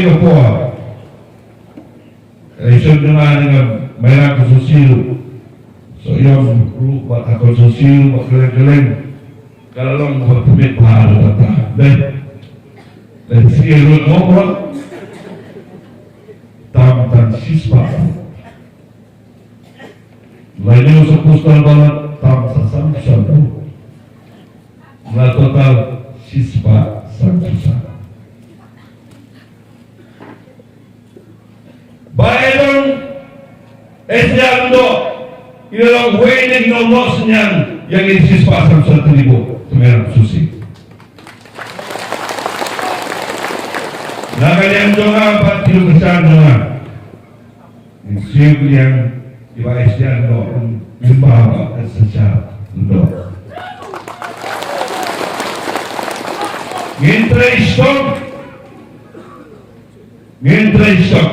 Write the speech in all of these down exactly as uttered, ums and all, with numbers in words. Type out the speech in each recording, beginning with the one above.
ka por. Election jong nga, nga mai na ka sosial. So ïong ruh bad ka sosial bad kylleng kylleng. Ka la long ba pynbeit bha ruh kata. Dei. Dei shisha ruh mo bro. Tam tang shispah. La ïoh sa postal ballot tam sa san san ruh. La total shispah san san. Ba e don S D R Lyngdoh, i la long wei na ki nongmahsynñiang ïa ki shispah san san tylli ki vote, tymmen shisien. Na ka liang jong nga bad ki nongkyrshan jong nga, ngin siew kylliang ïa i Bah S D R Lyngdoh, lyngba Bah Sensha Lyngdoh. Ngin trei shitom. Ngin trei shitom.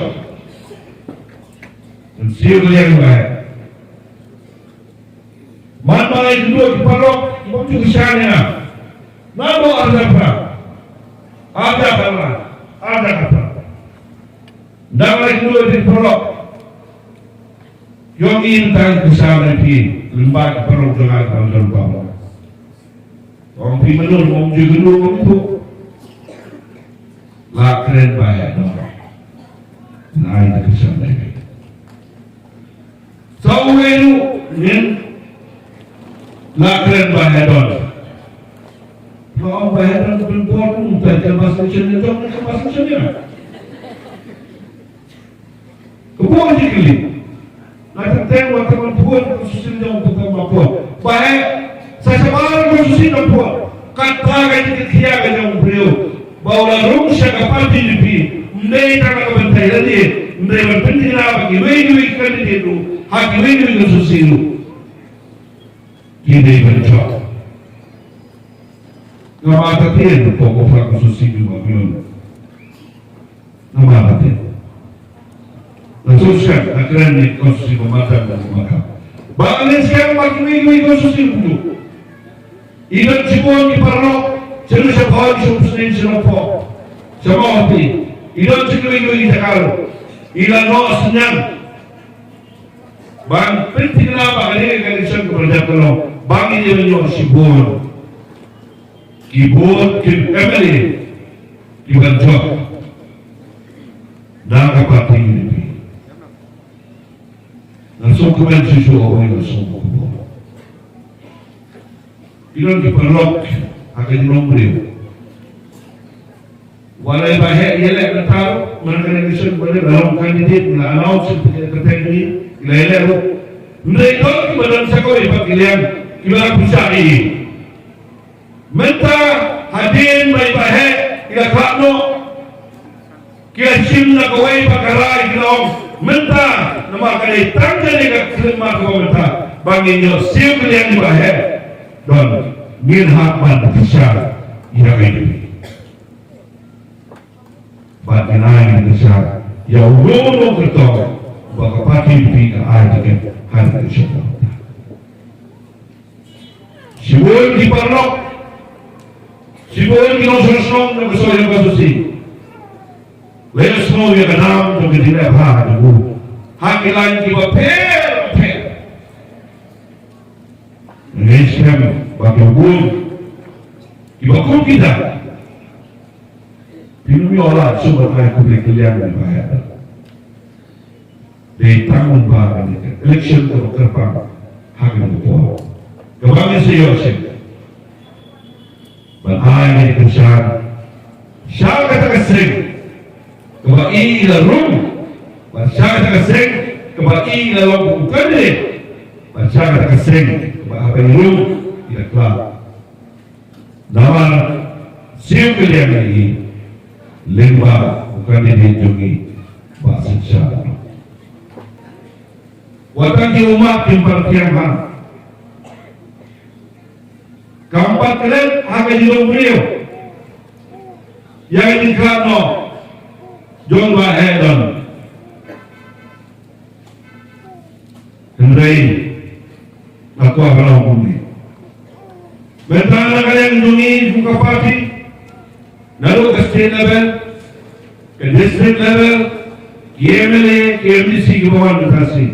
Ngin siew kylliang ïa i Bah. Man ba nga ïakynduh ki paralok, ki bym ju kyrshan ïa nga. Nangno arja phra? Arja phra, arja phra. Nda nga ïakynduh ki paralok. Ïong in tang kyrshan ïa phi, lyngba ki paralok jong nga ki bym ju pynbeit. Ong phi mano, ong ju ïakynduh, ong phi. La kren Bah Heh Don. Nai da kyrshan dei. Sa uwei ruh ngin la kren Bah Heh Don. Phi ong Bah Heh Don pynbor ruh, mynta ka bas station ne jong ka bas station ne. Ka bor ji kylli. Nga teng teng wat tang ban phuh ka susin jong u tang ban phuh. Bah Heh, sa shabar ka susin ban phuh. Kata ka jingkitkhia ka jong u briew. Ba u la rung sha ka party U D P. Ym dei tang ka ban tai lade. Ym dei ban pynthikna ba kiwei kiwei ki candidate ruh, ha kiwei kiwei ki susin ruh, ki dei ban jop. Nga mata tien ko ko phak ka susin ruh ma bion. Namar ba te, la sosial, la kren ne konstitusi ba madan ba maka. Ba ngin skhem ba kiwei kiwei konstitusi kumtu. I don shibun ki paralok, sha Nongpoh, sha Nongpoh, sha Mawhati. I don sha kiwei kiwei ki jaka ruh. I la noh synñiang ban pynthikna ba kane ka election ka ban dep ka long. Ba ngin ïa ïoh shibun ki bun ki M L A ki ban jop da ka party U D P. Nga sngewkmen shuh shuh, nga sngewkmen. Ki don ki paralok ha ka jinglong briew. Wat la i Bah Heh ïaleh mynta ruh, man ka election ba la long candidate, la announce ka category, la ïaleh ruh. Hynrei don kiba don sa kawei pat ki liang kiba la pynshah ïa i. Mynta hadien ba i Bah Heh i la khlad noh, ki la shim na kawei pat ka rai, ki la ong mynta namar ka dei tang kane ka khlieh ma kaba mynta ba ngin ïoh siew kylliang i Bah Heh Don, ngin hap ban pynshai ïa ka U D P. Bad ngin ai ngin pynshai ïa uno uno u kyrtong ba ka party U D P ka ai tiket ha ka election. Shibun ki paralok, shibun ki nongshong shnong jong ka Sohiong Constituency, la ïohsngew ïa ka nam jong ka jingleh bha jong u ha ki lain kiba pher pher. Ngi shem ba ki bun kiba kum kita. Phin ym ïoh lad shuh ban ai khublei kylliang ïa i Bah Heh Don. Dei tang mynba kane ka election kaba kyrpang ha kane ka por. Kaba ngi sa ïoh shisha ban ai kane ka kyrshan sha kata ka seng kaba i la rung, bad sha kata ka seng kaba i la long u candidate, bad sha kata ka seng kaba haba i rung i la khlad. Namar siew kylliang ïa i lyngba u candidate jong ngi, Bah Sensha. Wat tang ki ummat kim pat thiang ha, kam pat klet ha ka jinglong briew ïa ka jingkhlad noh jong Bah Heh Don. Hynrei nga kwah ban ong kumne, mynta na ka liang jong ngi kum ka party, naduh ka state level, Ka district level, ki M L A, ki M D C kiba wan mynta shi.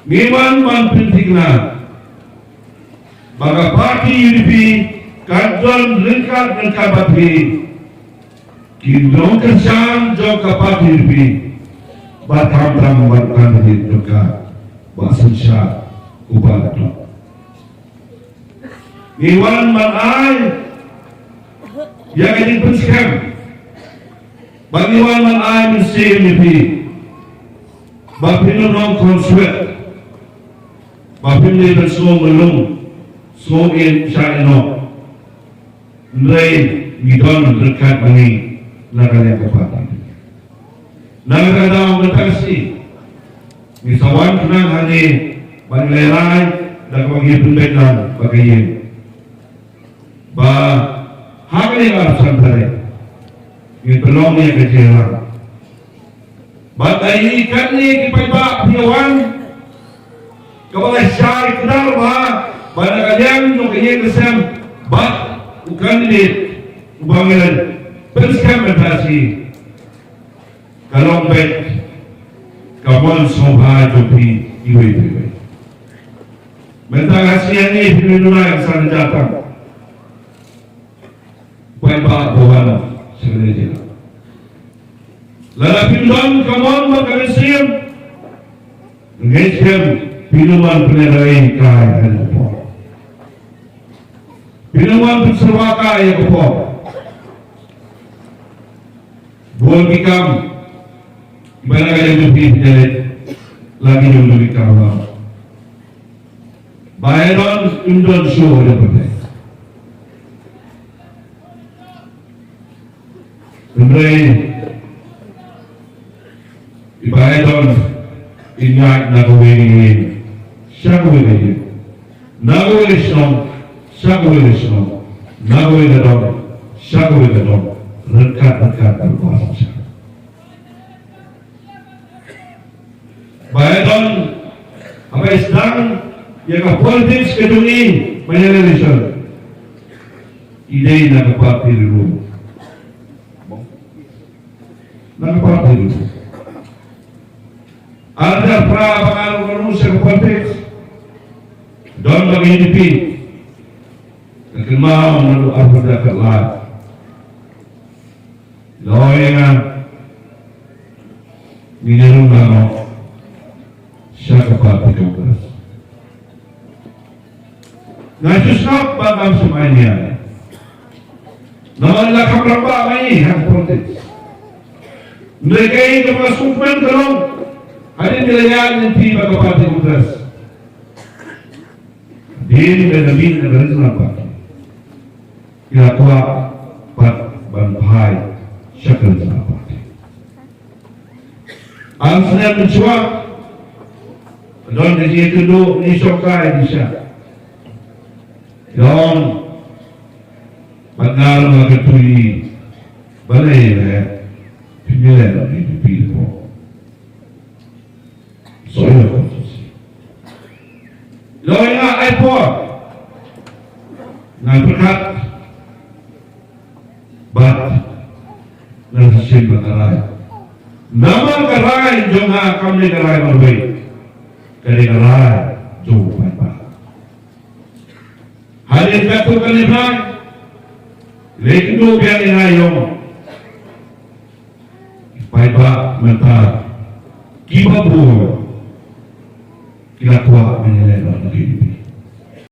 Ngi wan ban pynthikna ba ka party U D P kan don ryngkat ryngkat bad phi. Ki nongkyrshan jong ka party U D P bad khamtam bad u candidate jong ka, Bah Synshar Khublei Doh. Ngi wan ban ai ïa ka jingpynskhem bad ngi wan ban ai mynsiem ïa phi ba phin ym long khonswet, ba phim dei ban sngew malu, sngew ïeit shah ïehnoh. Hynrei ngi don ryngkat ma ngi na ka liang ka party. Na kata ka daw mynta ka sngi ngi sa wan khnang hangne ban lehraiñ da kaba ngi pynbeit lang ba ka ïing, ba ha kane ka arphew san tarik ngin pynlong ïa ka jingïalang. Bad ïa katne ki paidbah phi wan, kaba la shai kdar bha ba na ka liang jong ka ïing ka sem bad u candidate uba ngi la pynskhem mynta shi, ka long beit ka mon sngewbha jong phi iwei pa iwei. Mynta ka sngi hangne phi la ïoh ïa ka sah jingthoh. Paidbah ba wan sha kane ka jaka, lada phim don ka mon bad ka mynsiem, ngeit skhem phin ym wan pynlehrain kai ha ka por. Phin ym wan pynsyrwa kai ha ka por. Bun ki kam ba na ka liang jong phi phi ïaleh, la ki jong phi kam ba Bah Ïadon im don shuh ha ka pyrthei. Hynrei i Bah Ïadon i ïaid na kawei ka ïing sha kawei ka ïing, na kawei ka shnong sha kawei ka shnong, na kawei ka dong sha kawei ka dong, ryngkat ryngkat bad u Bah Synshar. Bah Ïadon haba i sdang ïa ka politics ka jong i mynta ka election, i dei na ka party ruh. Na ka party ruh. Arhajar phra ba nga ruh nga rung sha ka politics, don ba ka U D P, ka kynmaw naduh arhajar khatlai. Lawyer nga, ngin ïa rung noh sha ka party Congress. Nga shu sngap ba ngam shym ai nia. Namar la kham rangbah ma ngi ha ka politics. Hynrei kaei kaba nga sngewkmen ka long, hadien ba la ïaid lynti bad ka party Congress, hadien ba la mih na ka regional party, ki la kwah pat ban phai sha ka regional party. Ar snem mynshuwa don ka jingïakynduh ngi shong kai ngi shah. Ki ong, bad nga ruh nga kyntu ïa i, balei re phim ïaleh noh ïa U D P lehbor? Shu ïa ka constituency. Lawyer nga, ai por, nga pyrkhat bad nga sa shim bad ka rai. Namar ka rai jong nga kam dei ka rai marwei, ka dei ka rai jong u paidbah. Hadien katto katne bnai, leit kynduh biang ïa nga, ïa u paidbah mynta kiba bun ki la kwah ban ïaleh noh na ka U D P.